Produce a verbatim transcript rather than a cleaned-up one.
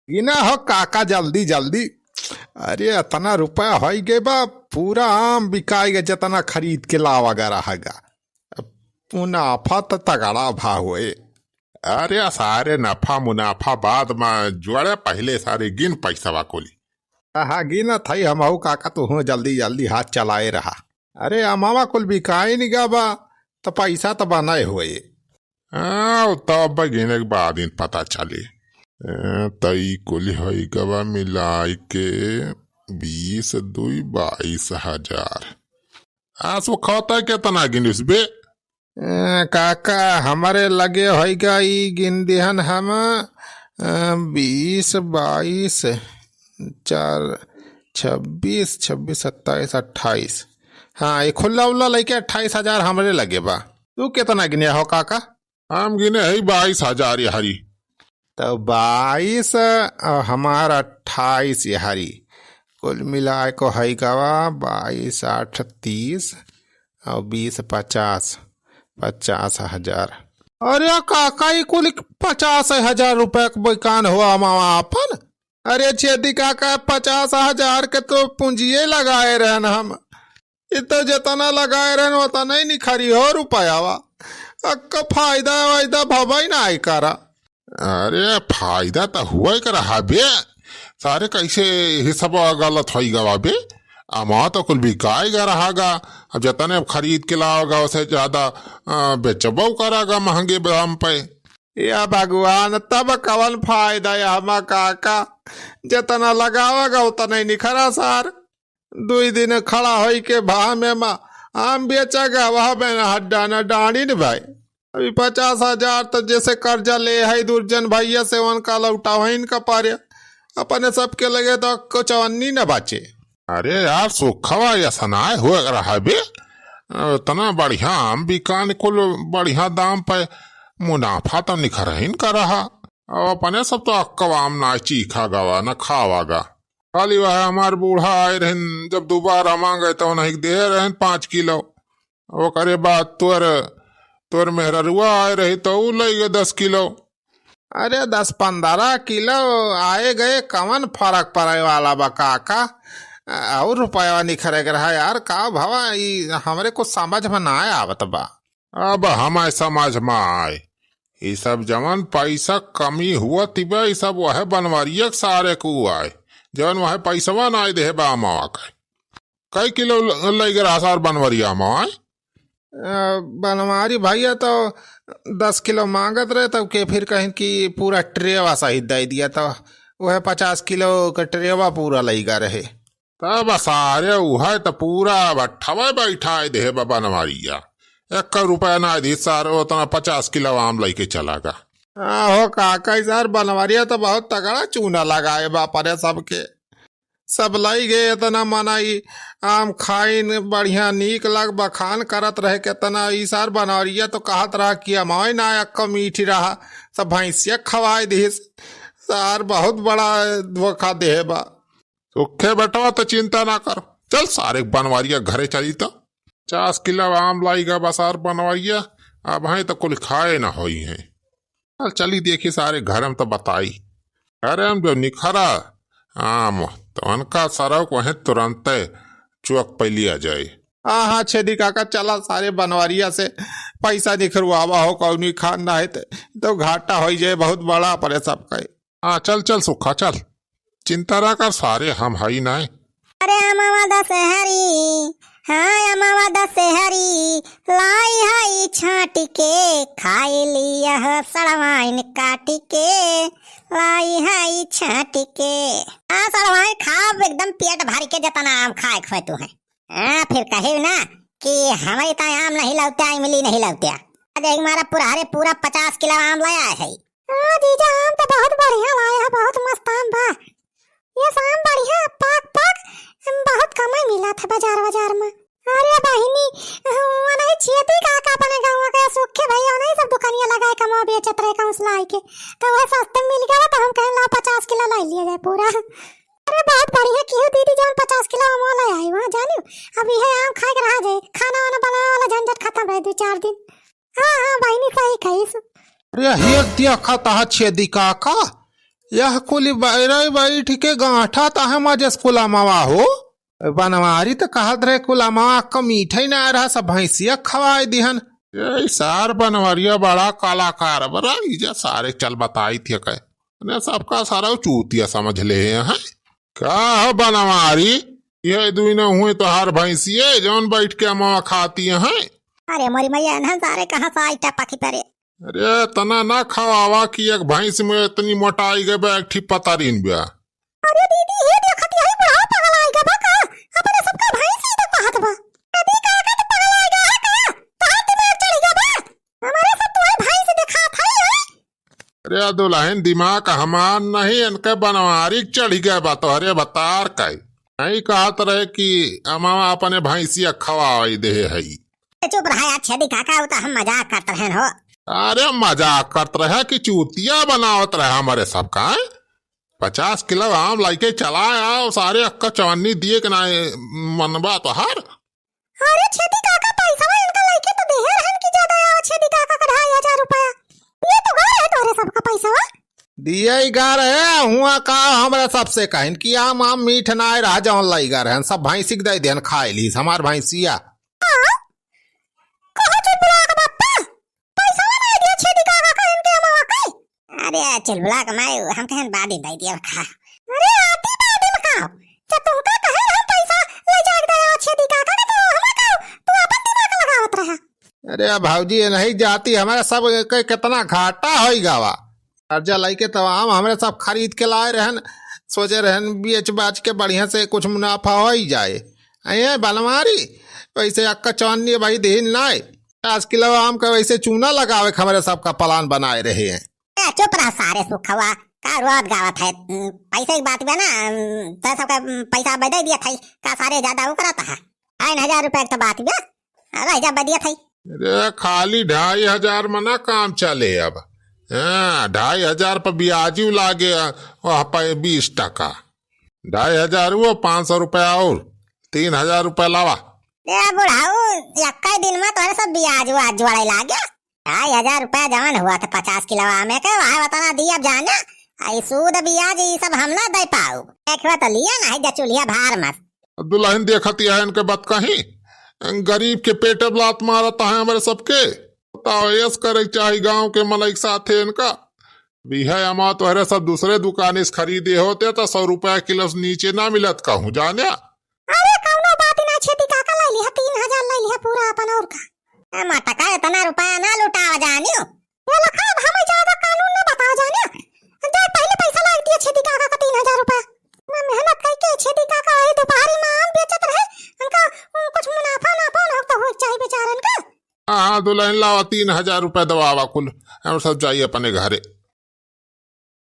गिना हो काका, जल्दी जल्दी। अरे, इतना रुपया होइ गए बा, पूरा आम बिकाई गए, जितना खरीद के लावा गा रहा गा। मुनाफा त तगड़ा भा होए। अरे सारे, नफा मुनाफा बाद में जोड़े, पहिले सारे गिन पैसवा कुली। हाँ, गिनत हई हमहू काका, तू हूँ जल्दी जल्दी हाथ चलाए रहा। अरे अमावा, कुल बिकाइन गा बा, त पैसा त बनाए होए। हाँ, तब गिने के बाद ही पता चली। ए, त ई कुल होई गवा मिलाई के बीस दुई बाईस हजार। आसो खाता कितना गिनिस बे? ए, काका, हमरे लगे होई गा, ई गिन दिहन हम, ए, बीस, बाईस, चार, छब्बीस, छब्बीस, सत्ताईस, अट्ठाईस। हाँ, ये खुल्ला उल्ला लइके अट्ठाईस हजार हमरे लगे बा। तू कितना गिने हो काका? हम गिने हई बाईस हजार यहरी। तो बाईस और हमार अट्ठाईस यहरी, कुल मिलाए को हई गवा बाईस आठ तीस और बीस पचास, पचास हजार। अरे काका, ई कुल पचास हजार रुपया के बेकान हुआ मावा आपन। अरे छेदी काका, पचास हजार के तो पूंजिये लगाए रहन हम। इ तो जितना लगाए रहन, उतना ही निखरी हो रुपयावा। अक्का फायदा वायदा भवा ही ना आई करा। अरे, फायदा तो हुआ कर रहा बे। सारे कैसे हिसाब गलत होई गवा बे। अमा तो कुल बिकाए गा रहा गा। अब जितने अब खरीद के लाओगा, उसे ज्यादा, अ, बेचबो करा गा महंगे दाम पे। या भगवान, तब कवन फायदा या हमा काका, जितना लगावा गा उतना ही निखरा सार। दुई दिन खड़ा होई के भा में मा आम बेचा गा, वह में न हड्डा न डांडी न भाई। अभी पचास हजार तो जैसे कर्जा ले है दुर्जन भैया से, उनका लौटावइन का पारे, अपने सबके लगे तो कुछ अन्नी न बाचे। अरे यार, सुखवा ऐसा ना हो रहा बे, इतना बढ़िया आम बिकान कुल बढ़िया दाम पे, मुनाफा तो निखरहिन का रहा। अब अपने सब तो अक्कवा आम ना चीखा गवा, न खावा गा। खाली वह हमार बूढ़ा आए रहन, जब दोबारा मांगे तो उन्हें दे रहन पाँच किलो। ओकरे बाद तोर, तोर मेहररुआ आए रही तो ऊ ले गए दस किलो। अरे, दस पन्द्रह किलो आए गए, कवन फर्क पड़े वाला बा काका? और रुपया निखरे के रहा यार, का भवा, ई हमरे कुछ समझ में ना आवत बा। अब हमारे समझ में आए, ई सब जवन पैसा कमी हुआ तिबे, ई सब वह बनवरिया के सारे को आए, जवन वह पैसवा ना दे बा अमवा के। कई किलो ल-, लई गए रहा सार बनवरिया अमवा आए? अ, बनवारी भैया तो दस किलो मांगत रहे, तब के फिर कहीं कि पूरा ट्रेवा सहित दे दिया, तो वह पचास किलो के ट्रेवा पूरा लई गा रहे। तब सारे उहे त पूरा भट्ठवे बैठाए देहे बा बनवारिया। एक रुपया ना दी सारे, उतना पचास किलो आम लइके चला गा। आहो काका, ई सार बनवारिया त बहुत तगड़ा चूना लगाए बा परे सबके। सब लाई गए इतना मना ई आम खाइन बढ़िया नीक लग बखान करत रहे केतना। ई सार बनवारिया तो कहत रहा कि अमाई ना अक्का मीठी रहा, सब भैंसिया खवाए दिस। सार बहुत बड़ा धोखा देहे बा। सुखे बेटवा, तो चिंता ना कर, चल सारे बनवारिया घरे चली तो। पचास किलो आम लाई गा बसार बनवारिया, अब हैं तो कुल खाए ना होई हैं। चल चली देखी सारे घर में तो बताई। अरे हम जो निखरा आम तो उनका सरक वहीं तुरंते चुअक पे लिया जाए। हाँ, हाँ, छेदी काका, चला सारे बनवारिया से पैसा निखरवावा हो, कौनी खान ना है तो, तो घाटा होई जाए बहुत बड़ा अपने सबका। हाँ, चल, चल सुखा, चल। चिंता ना कर, सारे हम हई नाय। अरे अमवा दशहरी, हाँ अमवा दशहरी, लाई हई छाँटि के, खाई लिया हो सड़वाइन काटि के, लाई हई छाँटि के। हाँ सड़वाइन खाब एकदम पेट भरि के, जतना आम खाए खोए तू है। हाँ, फिर कहे ना कि हमारे ताई आम नहीं लौते, इमली नहीं लौते। आज एक मारा पुरहरे पूरा पचास किलो आम ले आए है। हाँ जीजा, आम तो बहुत बढ़िया लाए है, बहुत मस्त आम बा। ये आम बढ़िया पाक पाक, बहुत कम ही मिला था बाजार बाजार में। अरे बहिनी, वो नहीं छियती का, का अपने गाँव के सुखे भैया नहीं सब दुकानिया लगाए कमा बेचत रहे काउंस लाई के, तो वह सस्ते में मिल गया तो हम कहें ला पचास किलो लाई लिया जाए पूरा। अरे बहुत बढ़िया कियो दीदी, जौन पचास किलो अमवा ले आई वहाँ जानियो। अब इहे आम खाए के रहा जाए, खाना वाना बनावे वाला झंझट खत्म रहे दो चार दिन। हाँ, हाँ, बहिनी सही कहिस। अरे एक देखा तहा छेदी काका, यह कुली बैरे बैठ के गांठा ताहे मजस कुलामवा हो। बनवारी त कहत रहे कुलामवा का मीठा ही ना रहा, सब भैंसिया खवाए दिहन। ये सार बनवरिया बड़ा कलाकार बरा, इजा सारे चल बताई थे कहे। ने सबका सारा चूतिया समझ ले हैं। का हो बनवारी, ये दुई न हुए तोहार भैंसिये जौन बैठ के अमवा खाती हैं। अरे मोरी मैया, इन्हन सारे कहाँ से आई टपकी परे? अरे तना ना खवावा कि एक भैंस में इतनी मोटाई गए बा, एक ठी पतरीन बा। अरे दीदी, हे देखत यही बुढ़ाऊ पगलाइ गवा का? अपने सबका भैंस ही तो कहत बा। दीदी काका तो पगलाइ गवा है का? तोहार दिमाग चढ़ि गवा बा? हमारे सब तोहार भैंस दिखात है, हैं? अरे दुलहिन, दिमाग हमार नहीं, इनके बनवारी चढ़ि गवा बा तोहरे भतार का। नहीं कहत रहे कि अमावा अपने भैंसिया खवाई देहे है। ए, चुप रहा यार छेदी काका, वो तो हम मजाक करत रहेन हो। अरे मजाक करत रहे कि चूतिया बनावत रहे हमारे सबका, हैं? पचास किलो आम लाइके चला आओ, सारे अक्का चवन्नी दिए के ना मनबा तोहार। अरे छेदी काका, पैसवा इनका लइके तो देहे रहन कि ज्यादा आवा छेदी काका का ढाई हजार रुपया। ये तो गा रहे तोहरे सबका पैसवा। दिए ही गा रहे, हुआ का हमरा सबसे कहिन कि आम आम मीठ ना आए रहा जौन लई गा रहन, सब भैंसी के दे देन खाए ली, हमार भैंसिया। हाँ? कहो चुलबुला के बापा, पैसवा ना दिया छेदी काका का इनके अमावा के। अरे चुलबुला के माई, हम कहन बादी दे दिया खा। अरे आती बादी में का? जब तुमका कहे हम पैसा ले जाके दे छेदी काका के तो हमें का? तू अपन दिमाग लगावत रहा। अरे भौजी, ये नहीं जाती, हमारे सब के कितना घाटा होई गवा। कर्जा लइके तमाम हमरे सब खरीद के लाए रहन, सोचे रहन बेच बाच के बढ़िया से कुछ मुनाफा हो ही जाए। अये बनवारी, वैसे अक्का चौन्नी भाई देहिन नाय, पाँच किलो आम का वैसे चूना लगावे के हमरे सबका प्लान बनाए रहे हैं। ए, चुप रह सारे सुखवा, का रोत गावत है? उम, पैसे की बात बा ना, उम, तो सबका, उम, पैसा बदे दिया था, का सारे ज्यादा वो करत है? ढाई हजार रुपया के तो बात बा, रह जा बदिया था। अरे खाली ढाई हजार में ना काम चले अब। हाँ, ढाई हजार पर ब्याजू लागे, वह पे बीस टका। ढाई हजार वो पाँच सौ रुपया और तीन हजार रुपया लावा। ए बुढ़ाऊ, यक्का दिन में तोहरे सब ब्याज व्याज जोड़े लागे। ढाई हजार रुपया जवन हुआ था पचास किलो आमे के, वहाँ उतना दिया जाने। आई सूद ब्याज ई सब हम ना दे पाऊ। एक बार तो लिया ना है जा चूल्हिया भार मत। दुलहिन देखत यह इनके बात कहीं, गरीब के पेटे लात मारत है हमारे सबके। बताओ, ऐस करे के चाही गाँव के मनई के साथे इनका। बिहा अमा तोहरे सब दूसरे दुकाने से खरीदे होते तो सौ रुपया किलो से नीचे ना मिलत कहूँ जाने। अरे कौनो बात ना, छेदी काका ले लिहा, तीन हजार ले लिहा पूरा अपन और का। ए मटका, इतना रुपया ना लुटावा जानियो। ये लखा, अब हमें ज्यादा कानून ना बतावा जानियो। दे पहले पैसा लाग दिया छेदी काका का तीन हजार रुपया। मैं मेहनत करके छेदी काका वही दोपहरी में आम बेचत रहे, उनका, उम, कुछ मुनाफा नाफा ना हो तो हो चाहे बेचारन का। हाँ, हाँ, दुलहिन लावा, तीन हजार रुपया दवावा कुल, हम सब जाई अपने घरे।